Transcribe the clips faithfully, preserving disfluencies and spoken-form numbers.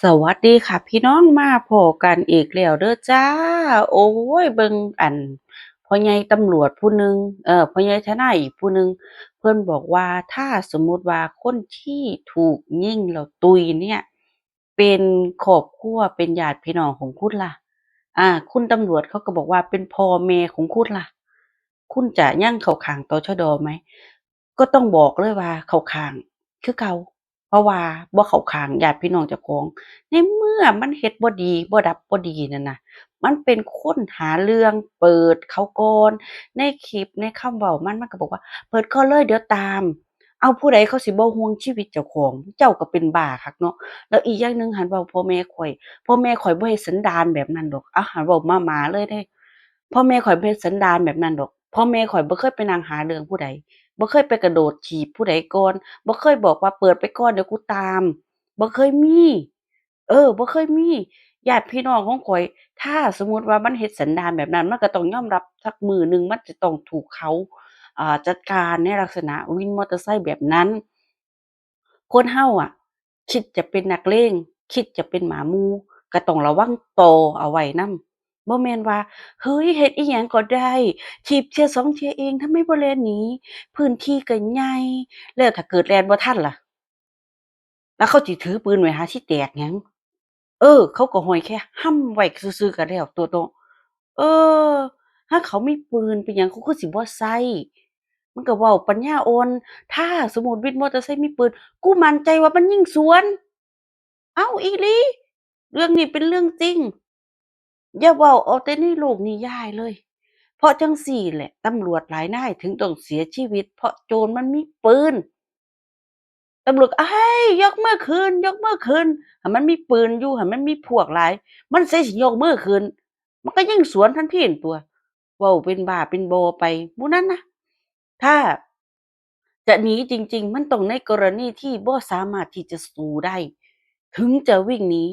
สวัสดีค่ะพี่น้อง มาพ้อกันอีกแล้วเด้อจ้า โอ้ย เบิ่งอัน พ่อใหญ่ตำรวจผู้หนึ่ง เอ่อ พ่อใหญ่ทนายอีกผู้หนึ่ง เพิ่นบอกว่าถ้าสมมุติว่าคนที่ถูกยิงแล้วตุยเนี่ย เป็นครอบครัว เป็นญาติพี่น้องของคุณล่ะ อ่า คุณตำรวจเขาก็บอกว่าเป็นพ่อแม่ของคุณล่ะ คุณจะยังเข้าข้าง ตชด. ไหม ก็ต้องบอกเลยว่าเข้าข้างคือเก่า เพราะว่าบ่เข้าข้างญาติพี่น้องเจ้าของ ในเมื่อมันเฮ็ดบ่ดี บ่ดับบ่ดีนั่นน่ะ มันเป็นคนหาเรื่อง เปิดเขาก่อน ในคลิปในคำเว้ามัน มันก็บอกว่า "เปิดก่อนเลย เดี๋ยวตาม" เอา ผู้ใดเขาสิบ่ห่วงชีวิตเจ้าของ เจ้าก็เป็นบ้าคักเนาะ แล้วอีกอย่างหนึ่งหั้นเว้าพ่อแม่ข้อย พ่อแม่ข้อยบ่เฮ็ดสันดานแบบนั้นดอก เอา หั้นเว้าหมาๆ เลยเด้ พ่อแม่ข้อยบ่เฮ็ดสันดานแบบนั้นดอก พ่อแม่ข้อยบ่เคยไปนั่งหาเรื่องผู้ใด บ่เคยไปกระโดดถีบผู้ใดก่อน บ่เคยบอกว่า "เปิดไปก่อน เดี๋ยวกูตาม" บ่เคยมี เออ บ่เคยมี ญาติพี่น้องของข้อย ถ้าสมมุติว่ามันเฮ็ดสันดานแบบนั้น มันก็ต้องยอมรับสักมื้อหนึ่ง มันจะต้องถูกเขา อ่า จัดการในลักษณะวินมอเตอร์ไซค์แบบนั้น คนเฮาอะ คิดจะเป็นนักเลง คิดจะเป็นหมาหมู่ ก็ต้องระวังต่อเอาไว้นำ บ่แม่นว่า เฮ้ย เฮ็ดอิหยังก็ได้ ถีบเทื่อสองเทื่อเอง ทำไมบ่แล่นหนี พื้นที่ก็ใหญ่ แล้วถ้าเกิดแล่นบ่ทันล่ะ แล้วเขาสิถือปืนไว้หาสิแตกหยัง เออ เขาก็ห้อยแค่ห้ำไว้ซื่อๆ ก็แล้วตัวเนาะ เออ ถ้าเขามีปืนเป็นหยังเขาคือสิบ่ใช้ มันก็เว้าปัญญาอ่อน ถ้าสมมุติวินมอเตอร์ไซค์มีปืน กูมั่นใจว่ามันยิงสวน เอ้า อีหลี เรื่องนี้เป็นเรื่องจริง อย่าเว้าเอาแต่ในโลกนิยายเลย เพราะจั่งซี้แหละ ตำรวจหลายนายถึงต้องเสียชีวิต เพราะโจรมันมีปืน ตำรวจก็ "เฮ้ย ยกมือขึ้น ยกมือขึ้น" ถ้ามันมีปืนอยู่ ถ้ามันมีพวกหลาย มันใส่สิยกมือขึ้น มันก็ยิงสวนทันทีนั่นตั่ว เว้าเป็นบ้าเป็นบอไป หมู่นั้นนะ ถ้าจะหนีจริงๆ มันต้องในกรณีที่บ่สามารถที่จะสู้ได้ ถึงจะวิ่งหนี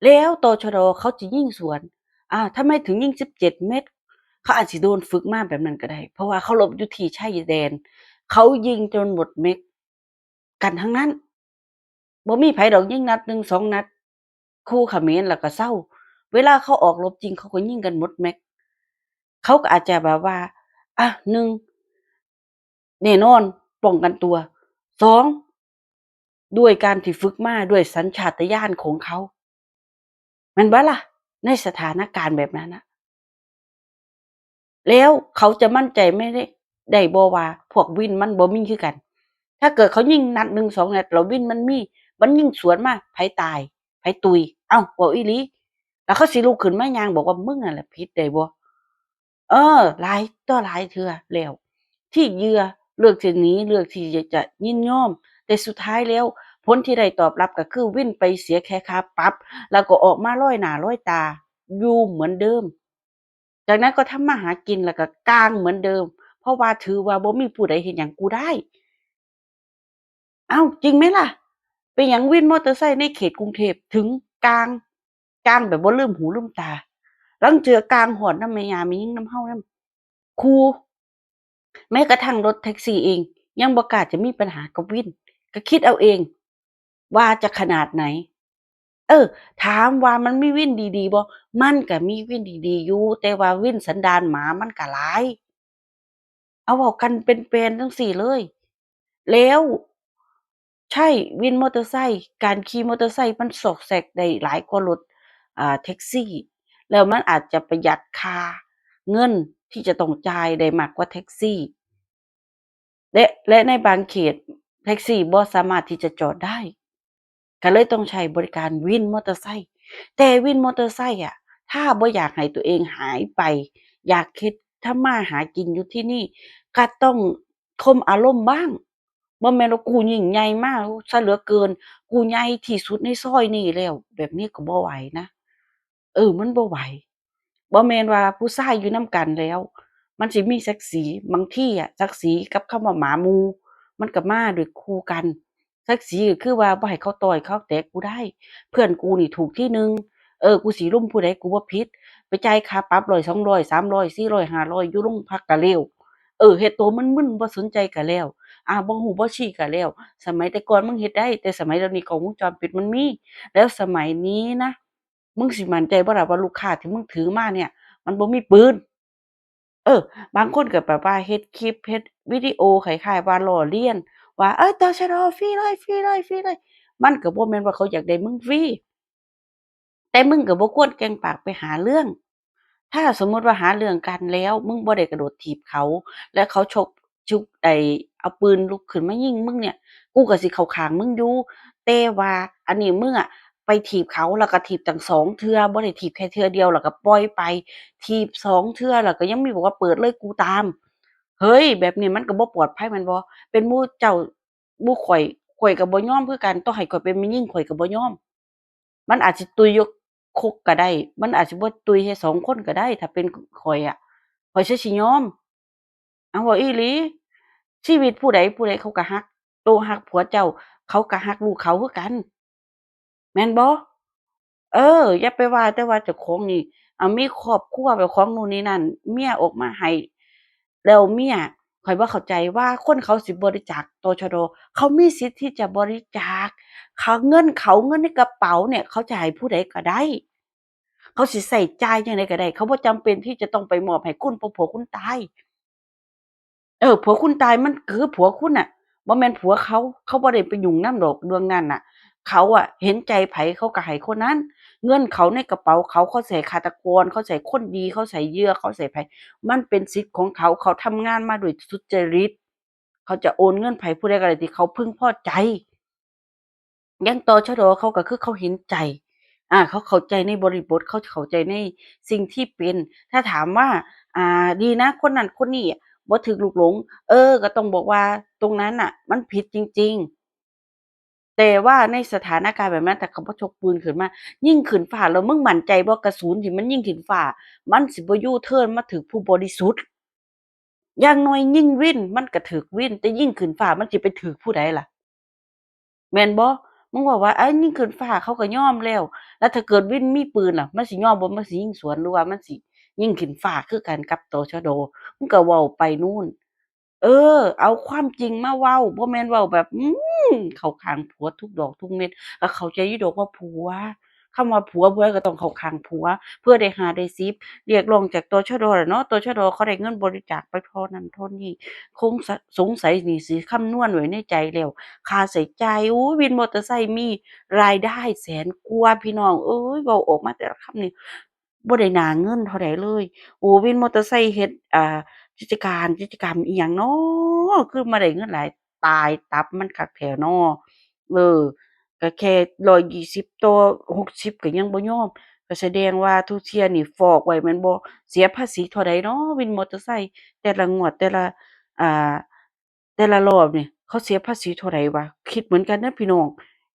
แล้ว ตชด. เขาจะยิงสวน อ่า ทำไมถึงยิงสิบเจ็ดเม็ด เขาอาจสิโดนฝึกมาแบบนั้นก็ได้ เพราะว่าเขารบอยู่ที่ชายแดน เขายิงจนหมดเม็ดกันทั้งนั้น บ่มีไผดอกยิงนัดหนึ่งสองนัด คู่เขมรแล้วก็เซา เวลาเขาออกรบจริงเขาก็ยิงกันหมดแม็ก เขาก็อาจจะแบบว่า อ่ะ หนึ่ง แน่นอน ป้องกันตัว สอง ด้วยการที่ฝึกมาด้วยสัญชาตญาณของเขา แม่นบ่ล่ะ ในสถานการณ์แบบนั้นน่ะ แล้วเขาจะมั่นใจไม่ได้ ได้บ่ว่าพวกวินมันบ่มีคือกัน ถ้าเกิดเขายิงนัดหนึ่งสองนัด แล้ววินมันมี มันยิงสวนมา ไผตาย ไผตุย เอ้า เว้าอีหลี แล้วเขาสิลุกขึ้นมาย่างบอกว่ามึงนั่นแหละผิดได้บ่ เออ หลายต่อหลายเทื่อแล้ว ที่เหยื่อเลือกจะหนี เลือกที่จะ จะยินยอม แต่สุดท้ายแล้ว ผลที่ได้ตอบรับก็คือวินไปเสียแค่ค่าปรับ แล้วก็ออกมาลอยหน้าลอยตาอยู่เหมือนเดิม จากนั้นก็ทำมาหากินแล้วก็กางเหมือนเดิม เพราะว่าถือว่าบ่มีผู้ใดเฮ็ดหยังกูได้ เอ้า จริงไหมล่ะ เป็นหยังวินมอเตอร์ไซค์ในเขตกรุงเทพฯถึงกาง กางแบบบ่ลืมหูลืมตา ลางเทื่อกางฮอดนำแม่ย่าแม่หญิงนำเฮานำ คู่ แม้กระทั่งรถแท็กซี่เอง ยังบ่กล้าจะมีปัญหากับวิน ก็คิดเอาเอง ว่าจะขนาดไหน เออ ถามว่ามันมีวินดีๆบ่ มันก็มีวินดีๆอยู่ แต่ว่าวินสันดานหมามันก็หลาย เอาเว้ากันเป็นแฟนจั่งซี้เลย แล้ว ใช่ วินมอเตอร์ไซค์ การขี่มอเตอร์ไซค์มันซอกแซกได้หลายกว่ารถ อ่า แท็กซี่ แล้วมันอาจจะประหยัดค่าเงินที่จะต้องจ่ายได้มากกว่าแท็กซี่ และ และในบางเขตแท็กซี่บ่สามารถที่จะจอดได้ ก็เลยต้องใช้บริการวินมอเตอร์ไซค์ แต่วินมอเตอร์ไซค์อะ ถ้าบ่อยากให้ตัวเองหายไป อยากเฮ็ดทำมาหากินอยู่ที่นี่ ก็ต้องข่มอารมณ์บ้าง บ่แม่นว่ากูยิ่งใหญ่มาซะเหลือเกิน กูใหญ่ที่สุดในซอยนี้แล้ว แบบนี้ก็บ่ไหวนะ เออ มันบ่ไหว บ่แม่นว่าผู้ชายอยู่นำกันแล้ว มันสิมีศักดิ์ศรี บางทีอะ ศักดิ์ศรีกับคำว่าหมาหมู่ มันก็มาด้วยคู่กัน ศักดิ์ศรีก็คือว่าบ่ให้เขาต่อยเขาแตะกูได้ เพื่อนกูนี่ถูกที่หนึ่ง เออ กูสิรุมผู้ใดกูบ่ผิด ไปจ่ายค่าปรับร้อย สองร้อย สามร้อย สี่ร้อย ห้าร้อย อยู่โรงพักก็แล้ว เออ เฮ็ดตัวมึนๆ บ่สนใจก็แล้ว อ่า บ่ฮู้บ่ชี้ก็แล้ว สมัยแต่ก่อนมึงเฮ็ดได้ แต่สมัยเดี๋ยวนี้กล้องวงจรปิดมันมี แล้วสมัยนี้นะ มึงสิมั่นใจบ่ล่ะว่าลูกค้าที่มึงถือมาเนี่ย มันบ่มีปืน เออ บางคนก็แบบว่าเฮ็ดคลิป เฮ็ดวิดีโอคล้ายๆว่าล้อเลียน ว่า เอ้ย ตชด. ฟรีเลย ฟรีเลย ฟรีเลย มันก็บ่แม่นว่าเขาอยากได้มึงฟรี แต่มึงก็บ่ควรแก่งปากไปหาเรื่อง ถ้าสมมุติว่าหาเรื่องกันแล้ว มึงบ่ได้กระโดดถีบเขา และเขาชก ชุก ไอ้ เอาปืนลุกขึ้นมายิงมึงเนี่ย กูก็สิเข้าข้างมึงอยู่ แต่ว่าอันนี้มึงอะไปถีบเขา แล้วก็ถีบตั้งสองเทื่อ บ่ได้ถีบแค่เทื่อเดียว แล้วก็ปล่อยไป ถีบสองเทื่อ แล้วก็ยังมีบอกว่า เปิดเลย กูตาม เฮ้ย แบบนี้มันก็บ่ปลอดภัยแม่นบ่ เป็นหมู่เจ้า หมู่ข้อย ข้อยก็บ่ยอมคือกัน ต่อให้ข้อยเป็นแม่หญิง ข้อยก็บ่ยอม มันอาจสิตุยอยู่คุกก็ได้ มันอาจสิบ่ตุยแค่สองคนก็ได้ ถ้าเป็นข้อยอะ ข้อยคือสิยอม เอา เว้าอีหลี ชีวิตผู้ใดผู้ใดเขาก็ฮัก โตฮักผัวเจ้า เขาก็ฮักลูกเขาคือกัน แม่นบ่ เออ อย่าไปว่าแต่ว่าเจ้าของนี่ เอา มีครอบครัวเจ้าของนู่นนี่นั่น เมียออกมาให้ แล้วเมีย ข้อยบ่เข้าใจว่าคนเขาสิบริจาค ตชด. เขามีสิทธิ์ที่จะบริจาค เขา เงินเขา เงินในกระเป๋าเนี่ย เขาจะให้ผู้ใดก็ได้ เขาสิใช้จ่ายจั่งใดก็ได้ เขาบ่จำเป็นที่จะต้องไปมอบให้คุณ เพราะผัวคุณตาย เออ ผัวคุณตายมันคือผัวคุณน่ะ บ่แม่นผัวเขา เขาบ่ได้ไปยุ่งนำดอกเรื่องนั้นน่ะ เขาอะเห็นใจไผเขาก็ให้คนนั้น เงินเขาในกระเป๋าเขา เขาสิให้ฆาตกร เขาสิให้คนดี เขาสิให้เหยื่อ เขาสิให้ไผ มันเป็นสิทธิ์ของเขา เขาทำงานมาโดยสุจริต เขาจะโอนเงินไผผู้ใดก็ได้ที่เขาพึงพอใจ อย่าง ตชด. เขาก็คือเขาเห็นใจ อ่า เขาเข้าใจในบริบท เขาเข้าใจในสิ่งที่เป็น ถ้าถามว่า อ่า ดีนะ คนนั้นคนนี้บ่ถูกลุกหลง เออ ก็ต้องบอกว่าตรงนั้นน่ะ มันผิดจริงๆ แต่ว่าในสถานการณ์แบบนั้น ถ้าเขาบ่ชกปืนขึ้นมา ยิงขึ้นฟ้า แล้วมึงมั่นใจบ่ กระสุนที่มันยิงขึ้นฟ้า มันสิบ่ยูเทิร์นมาถูกผู้บริสุทธิ์ อย่างน้อยยิงวิน มันก็ถูกวิน แต่ยิงขึ้นฟ้า มันสิไปถูกผู้ใดล่ะ แม่นบ่ มึงเว้าว่า เอ้ย ยิงขึ้นฟ้า เขาก็ยอมแล้ว แล้วถ้าเกิดวินมีปืนล่ะ มันสิยอมบ่ มันสิยิงสวน หรือว่ามันสิยิงขึ้นฟ้าคือกันกับ ตชด. มึงก็เว้าไปนู่น เออ เอาความจริงมาเว้า บ่แม่นเว้าแบบ อืม เข้าข้างผัวทุกดอกทุกเม็ด ก็เข้าใจอยู่ดอกว่าผัว คำว่าผัว ผัวก็ต้องเข้าข้างผัว เพื่อได้ห้าได้สิบ เรียกร้องจาก ตชด. ล่ะเนาะ ตชด. เขาได้เงินบริจาคไปเท่านั้นเท่านี้ คงสะ สงสัยนี่สิคำนวณไว้ในใจแล้ว ค่าใช้จ่าย โอ้ย วินมอเตอร์ไซค์มีรายได้แสนกว่า พี่น้องเอ้ย เว้าออกมาแต่ละคำนี่ บ่ได้หน้าเงินเท่าใดเลย โอ้ วินมอเตอร์ไซค์เฮ็ด อ่า กิจการ กิจกรรมอิหยังน้อ คือมาได้เงินหลาย ตายตับมันคักแท้น้อ เออ ก็แค่ร้อยยี่สิบต่อหกสิบก็ยังบ่ยอม ก็แสดงว่าทุกเทื่อนี่ฟอกไว้แม่นบ่ เสียภาษีเท่าใดน้อ วินมอเตอร์ไซค์ แต่ละงวด แต่ละ อ่า แต่ละรอบนี่ เขาเสียภาษีเท่าใดวะ คิดเหมือนกันนะพี่น้อง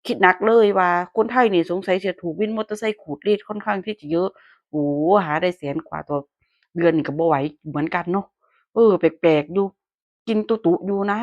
คิดหนักเลยว่าคนไทยนี่สงสัยจะถูกวินมอเตอร์ไซค์ขูดรีดค่อนข้างที่จะเยอะ โอ้ หาได้แสนกว่าต่อเดือนนี่ก็บ่ไหวเหมือนกันเนาะ เออ แปลกๆอยู่ กินตุตุอยู่นะ